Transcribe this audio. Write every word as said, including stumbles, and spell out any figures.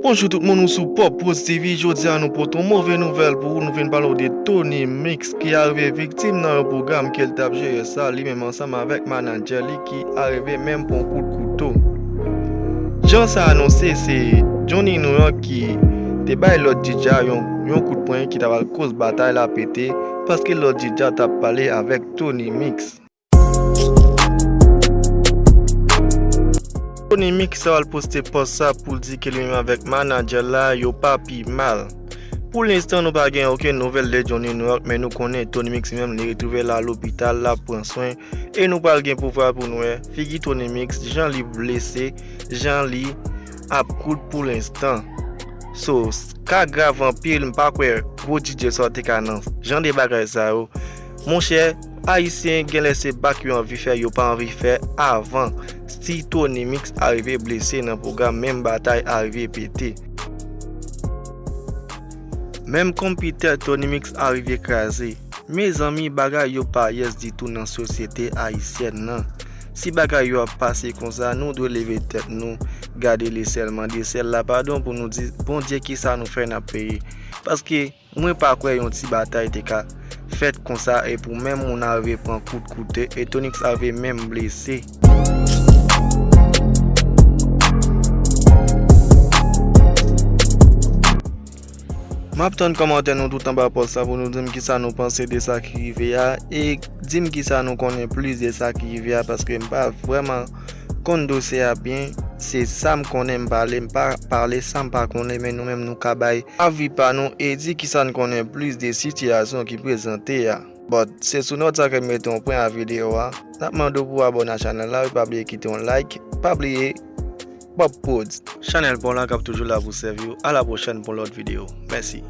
Bonjou tout moun, ou sou Pop Pros T V. Jodi a nou pote yon move nouvèl pou ou. Nou vin pale w de Tony Mix ki arive viktim nan yon pwogram ke l t ap jere sa li menm ansanm avèk manadjè li ki arive menm pran kout kouto. Jan sa anonse, se Johnny New York ki te bay lòt D J a yon, yon kout pwen ki ta pral koz batay la pete paske lòt D J a t ap pale avèk Tony Mix. Tony Mix sa al poste pòs sa pou l di ke li menm avèk manadjè l la yo pa pi mal. Pou lenstan nou pa gen okenn nouvèl de Johnny New York, men nou konnen Tony Mix menm li retwouve l a lopital, l ap pran swen, e nou pral gen pou vwa pou n wè figi Tony Mix, jan li blese, jan li ap kout pou lenstan. So, ka grav anpil, m pa kwè gwo D J sa te ka nan jan de bagay sa yo. Monchè, Ayisyen genlè se bak yo anvi fè, yo pa anvi fè avan. Si Tony Mix arive blese nan pwogram, menm batay arive pete. Menm konpitè Tony Mix arive kraze. Mezanmi, bagay yo pa yès ditou nan sosyete ayisyèn nan. Si bagay yo ap pase konsa, nou dwe leve tèt nou, gade lesyèl, mande syèl la padon pou nou di Bondye kisa nou fè n ap peye. Paske mwen pa kwè yon ti batay te ka fèt konsa e pou menm moun arive pran kout koute e Tony Mix arive menm blese. M ap tann kòmantè nou tout anba pòs la pou nou di m kisa nou panse de sa ki rive a e di m kisa nou konnen plis de sa ki rive a, paske m pa vrèman konn dosye a byen. Se sa m konnen m pale, m pa pale sa m pa konnen, men nou menm nou ka bay avi pa nou e di kisa n konnen plis de sitiyasyon ki prezante a. But se sou nòt sa ke m mete yon pwen a videyo a. N ap mande w pou w abòne a chanèl la wi, pa bliye kite yon like, pa bliye Pop Pros, chanèl pa w la k ap toujou la pou sèvi w. A la pwochèn pou yon lòt videyo. Mèsi.